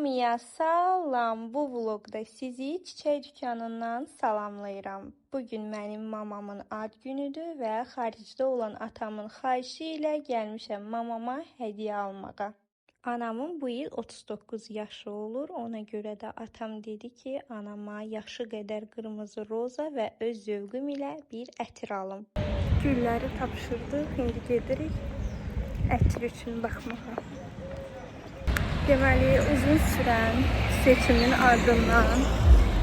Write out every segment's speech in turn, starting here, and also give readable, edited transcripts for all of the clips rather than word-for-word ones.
Hamıya salam. Bu vlogda sizi çiçək dükanından salamlayıram. Bugün mənim mamamın ad günüdür və xaricdə olan atamın xahişi ilə gəlmişəm mamama hədiyyə almağa. Anamın bu il 39 yaşı olur. Ona görə də atam dedi ki, anama yaşı qədər qırmızı roza və öz zövqüm ilə bir ətir alım. Gülləri tapşırdıq. İndi gedirik ətir üçün baxmağa. Deməli, uzun sürən seçimin ardından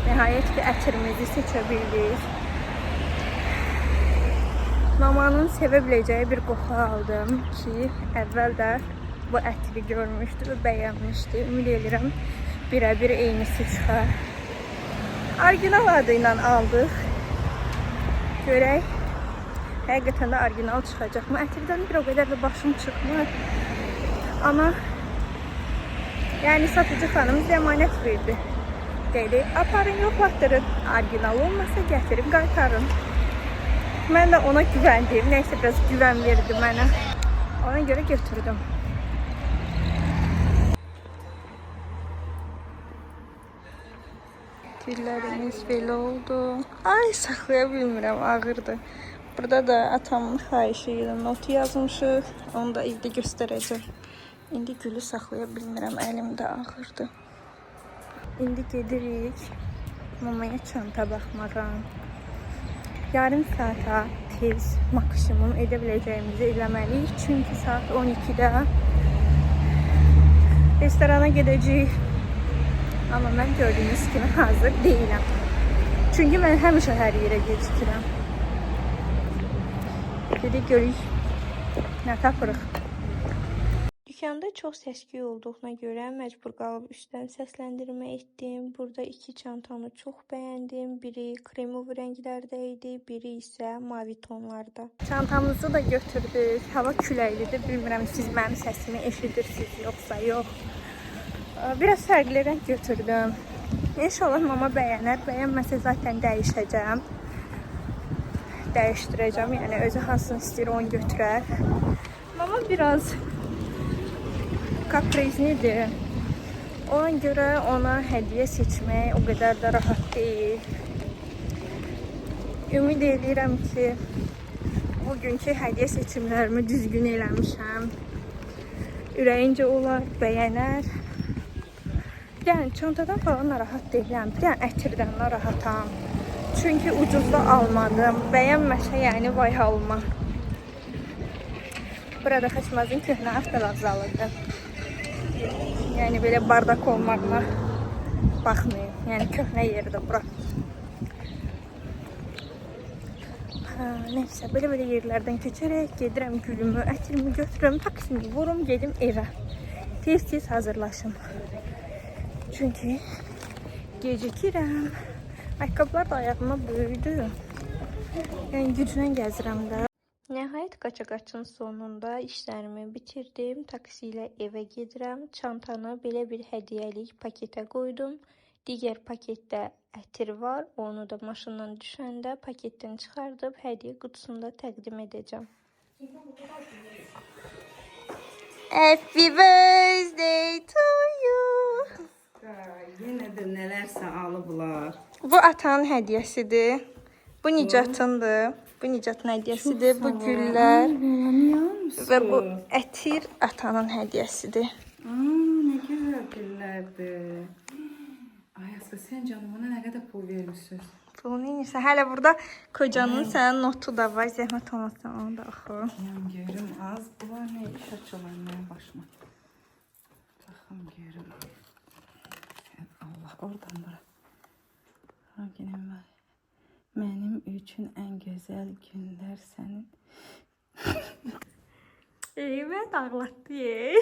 nəhayət ki, ətirimizi seçə bildik. Mamanın sevə biləcəyi bir qoxu aldım ki, əvvəl də bu ətri görmüşdü və bəyənmişdi. Ümid edirəm birəbir eynisi çıxar. Orijinal adı ilə aldıq. Görək, həqiqətən də orijinal çıxacaqmı? Ətirdən bir o qədər də başım çıxmır. Amma yəni satıcı xanım zəmanət verdi. Dedi, aparın yoxlatdırın. Orijinal olmasa gətirib qaytarın. Mən də ona güvəndim. Nəysə biraz güvən verdi mənə. Ona görə götürdüm. Güllərimiz belə oldu. Ay, saxlaya bilmirəm, ağırdır. Burada da atamın xahişi ilə not yazmışıq. Onu da evdə göstərəcəm. İndi gülü saxlaya bilmirəm, əlimdə ağırdır. İndi gedirik mamaya çanta baxmağa. Yarım saata tez maksimum edə biləcəyimizi eləməliyik. Çünki saat 12-də restorana gedəcəyik. Amma mən gördüyünüz kimi hazır deyiləm. Çünki mən həmişə hər yerə gecikirəm. Dedik görürük nə tapırıq. Dükkanda çox səs-küy olduğuna görə məcbur qalıb üstdən səsləndirmə etdim. Burada iki çantanı çox bəyəndim. Biri kremov rənglərdə idi, biri isə mavi tonlarda. Çantamızı da götürdük. Hava küləklidir. Bilmirəm siz mənim səsimi eşidirsiniz yoxsa yox. Biraz fərqli rəng götürdüm. İnşallah mama bəyənər. Bəyənməsə zaten dəyişəcəm. Dəyişdirəcəm. Yəni özü hansını istəyir onu götürər. Mama biraz kaprizlidir. Ona görə ona hədiyyə seçmək o qədər də rahat deyil. Ümid edirəm ki, bugünkü hədiyyə seçimlərimi düzgün eləmişəm. Ürəyincə olar, bəyənər. Yəni çantadan falan narahat deyiləm. Bir dənə ətirdən narahatam. Çünki ucuzda almadım. Bəyənməsə yəni vay halıma. Burada Xaçmazın köhnə avtovağzalıdır. Yəni belə bardak olmağına baxmayın. Yəni köhnə yeridir bura. Ha, nəysə, belə-belə yerlərdən keçərək gedirəm gülümü, ətirimi götürürüm, taksimi vurum, gedim evə. Tez-tez hazırlaşım. Çünki gecikirəm. Ayaqqabılar da ayağıma böyüdü. Yəni güclə gəzirəm də. Nəhayət qaça-qaçın sonunda işlərimi bitirdim. Taksi ilə evə gedirəm. Çantanı belə bir hədiyyəlik paketə qoydum. Digər paketdə ətir var. Onu da maşından düşəndə paketdən çıxardıb hədiyyə qutusunda təqdim edəcəm. Happy birthday to you. Yenə də nələrsə alıblar. Bu atanın hədiyyəsidir. Bu Nicatındır. Bu Nicatın hədiyyəsidir. Bu güllər və bu ətir atanın hədiyyəsidir. Aa, nə gözəl güllərdir. Ay Aska, sən canım ona nə qədər pul vermişsiniz? Pul neysə, hələ burada kocanın sənin notu da var. Zəhmət olmasa onu da oxu. Yan görüm az. Bunlar nə iş açılar mənim başıma. Baxım görüm. Sən Allah oradan bura. Ha, yenə mənim üçün ən gözəl günlər sənin. Evet, ağlatdı.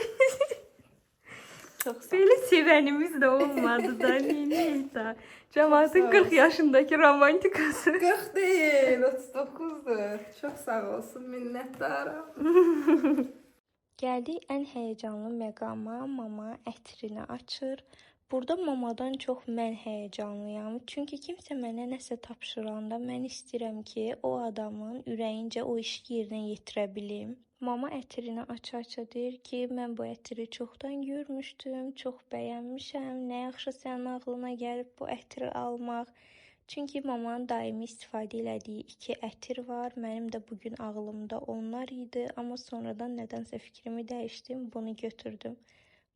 Çox belə sevənimiz də olmadı da, neysə da. Cəmaatın 40 yaşındakı romantikası. 40 deyil, 39-dur. Çox sağ olsun, minnətdaram. Gəldik ən həyəcanlı məqama. Mama ətrini açır. Burada mamadan çox mən həyəcanlıyam. Çünki kimsə mənə nəsə tapşıranda mən istəyirəm ki, o adamın ürəyincə o işi yerinə yetirə bilim. Mama ətrini aça-aça deyir ki, mən bu ətri çoxdan görmüşdüm, çox bəyənmişəm. Nə yaxşı sənin ağlına gəlib bu ətri almaq. Çünki mamanın daimi istifadə elədiyi iki ətir var. Mənim də bugün ağlımda onlar idi, amma sonradan nədənsə fikrimi dəyişdim, bunu götürdüm.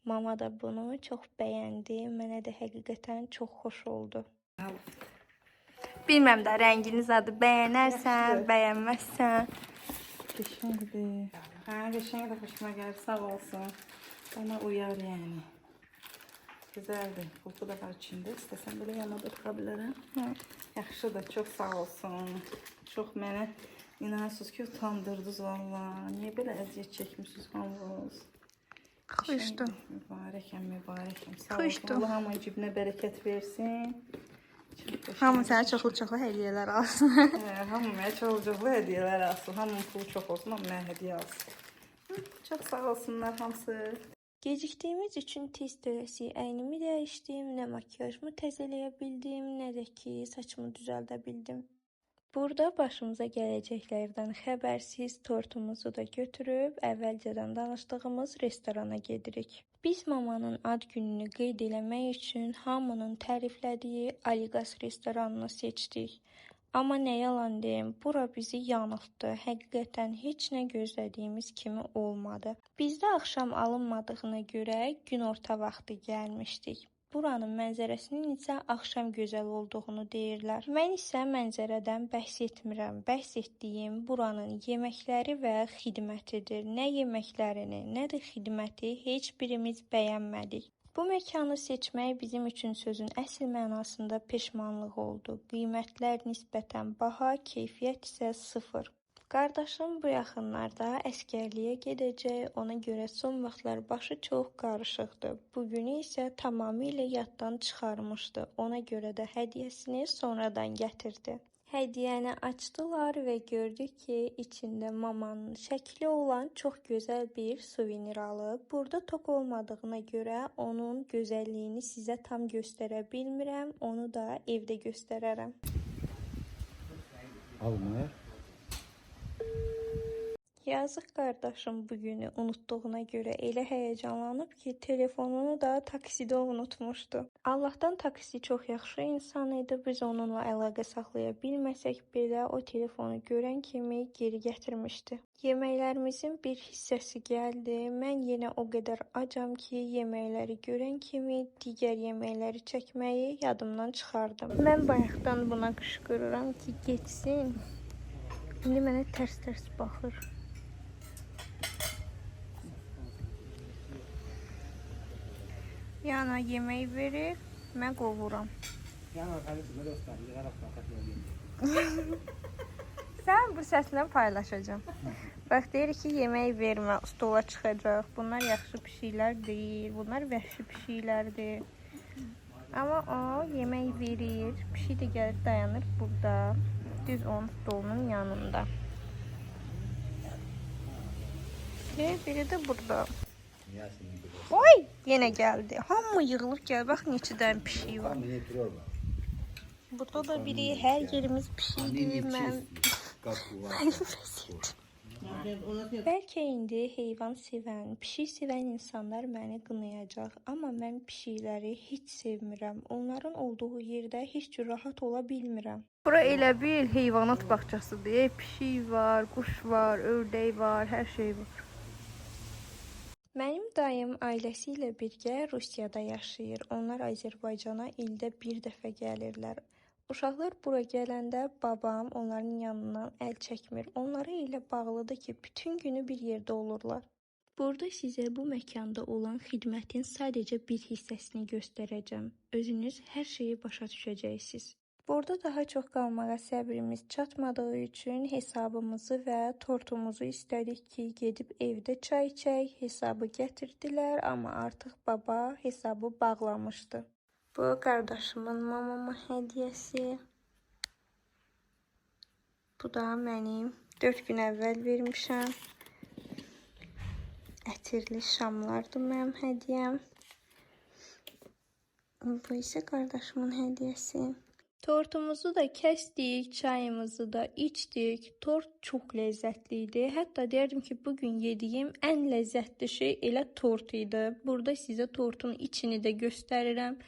Mama da bunu çox bəyəndi. Mənə də həqiqətən çox xoş oldu. Bilməm də rənginiz adı bəyənərsən, bəyənməzsən. Qəşəngdir. Hə, qəşəng də xoşuma gəlib, sağ olsun. Bana uyar yəni. Güzeldir. Pulpu da var içində. İstəsəm belə yanına da tıxa bilərəm. Yaxşıdır, çox sağ olsun. Çox mənə inanırsınız ki, utandırdınız valla. Niyə belə əziyyət çəkmisiniz hamınız? Xoşdur. Mübarəkəm, mübarəkəm. Sağ olsun. Xoşdur. Allah hamının cibinə bərəkət versin. Çox qəşəng. Hamı sənə çoxlu-çoxlu hədiyyələr alsın. Hə, hamı mənə çoxlu hədiyyələr alsın. Hamının pulu çox olsun, amma mənə hədiyyə alsın. Hı, çox sağ olsunlar hamısı. Gecikdiyimiz üçün tez tələsik əynimi dəyişdim, nə makiyajımı təzələyə bildim, nə də ki saçımı düzəldə bildim. Burada başımıza gələcəklərdən xəbərsiz tortumuzu da götürüb əvvəlcədən danışdığımız restorana gedirik. Biz mamanın ad gününü qeyd eləmək üçün hamının təriflədiyi Aliqas restoranını seçdik. Amma nə yalan deyim, bura bizi yanıltdı. Həqiqətən heç nə gözlədiyimiz kimi olmadı. Bizdə axşam alınmadığına görə günorta vaxtı gəlmişdik. Buranın mənzərəsinin isə axşam gözəl olduğunu deyirlər. Mən isə mənzərədən bəhs etmirəm. Bəhs etdiyim buranın yeməkləri və xidmətidir. Nə yeməklərini, nə də xidməti heç birimiz bəyənmədik. Bu məkanı seçmək bizim üçün sözün əsl mənasında peşmanlıq oldu. Qiymətlər nisbətən baha, keyfiyyət isə sıfır. Qardaşım bu yaxınlarda əsgərliyə gedəcək, ona görə son vaxtlar başı çox qarışıqdır. Bugünü isə tamamilə yaddan çıxarmışdı. Ona görə də hədiyyəsini sonradan gətirdi. Hədiyyəni açdılar və gördük ki, içində mamanın şəkli olan çox gözəl bir suvenir alıb. Burada tok olmadığına görə onun gözəlliyini sizə tam göstərə bilmirəm. Onu da evdə göstərərəm. Almaya. Yazıq qardaşım bu günü unutduğuna görə elə həyəcanlanıb ki, telefonunu da taksidə unutmuşdu. Allahdan taksi çox yaxşı insan idi. Biz onunla əlaqə saxlaya bilməsək belə o telefonu görən kimi geri gətirmişdi. Yeməklərimizin bir hissəsi gəldi. Mən yenə o qədər acam ki, yeməkləri görən kimi digər yeməkləri çəkməyi yadımdan çıxardım. Mən bayaqdan buna qışqırıram ki, getsin. İndi mənə tərs-tərs baxır. Yana yemək verir, mən qovuram. Sən bu səslə paylaşacağam. Bax deyir ki, yemək vermə, stola çıxacaq. Bunlar yaxşı pişiklər deyil, bunlar vəhşi pişiklərdir. Amma o yemək verir. Pişik də gəlir dayanır burada, düz onun stolunun yanında. Biri də burada. Oy, yenə gəldi. Hamı yığılıb gəl. Bax neçə dənə pişik var. Burada da biri, hər yerimiz pişikdir. Mən Bəlkə indi heyvan sevən, pişik sevən insanlar məni qınayacaq, amma mən pişikləri heç sevmirəm. Onların olduğu yerdə heç cür rahat ola bilmirəm. Bura elə bil heyvanat bağçasıdır. Pişik var, quş var, ördək var, hər şey var. Mənim dayım ailəsi ilə birgə Rusiyada yaşayır. Onlar Azərbaycana ildə bir dəfə gəlirlər. Uşaqlar bura gələndə babam onların yanından əl çəkmir. Onlara elə bağlıdır ki, bütün günü bir yerdə olurlar. Burada sizə bu məkanda olan xidmətin sadəcə bir hissəsini göstərəcəm. Özünüz hər şeyi başa düşəcəksiniz. Burada daha çox qalmağa səbrimiz çatmadığı üçün hesabımızı və tortumuzu istədik ki, gedib evdə çay içək. Hesabı gətirdilər, amma artıq baba hesabı bağlamışdı. Bu qardaşımın mamama hədiyyəsi. Bu da mənim 4 gün əvvəl vermişəm. Ətirli şamlardır mənim hədiyyəm. Bu isə qardaşımın hədiyyəsi. Tortumuzu da kəsdik, çayımızı da içdik. Tort çox ləzzətli idi. Hətta deyərdim ki, bugün yediyim ən ləzzətli şey elə tort idi. Burada sizə tortun içini də göstərirəm.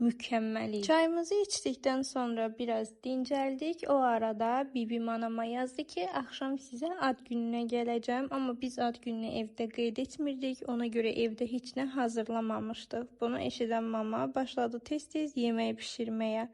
Mükəmməl idi. Çayımızı içdikdən sonra biraz dincəldik. O arada bibim anama yazdı ki, axşam sizə ad gününə gələcəm. Amma biz ad gününü evdə qeyd etmirdik. Ona görə evdə heç nə hazırlamamışdıq. Bunu eşidən mama başladı tez-tez yemək bişirməyə.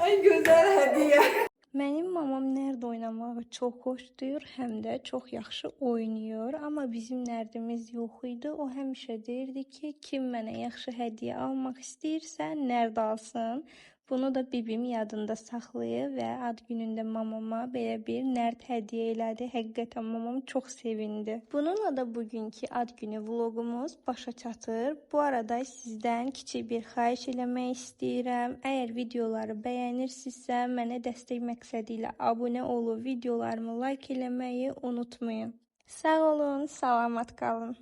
En güzel hediye. Mənim mamam nərd oynamağı çox xoşlayır, həm də çox yaxşı oynayır. Amma bizim nərdimiz yox idi. O həmişə deyirdi ki, kim mənə yaxşı hədiyyə almaq istəyirsə, nərd alsın. Bunu da bibim yadında saxlayır və ad günündə mamama belə bir nərd hədiyyə elədi. Həqiqətən mamam çox sevindi. Bununla da bugünkü ad günü vloqumuz başa çatır. Bu arada sizdən kiçik bir xahiş eləmək istəyirəm. Əgər videoları bəyənirsinizsə, mənə dəstək məqsədi ilə abunə olub videolarımı like eləməyi unutmayın. Sağ olun, salamat qalın.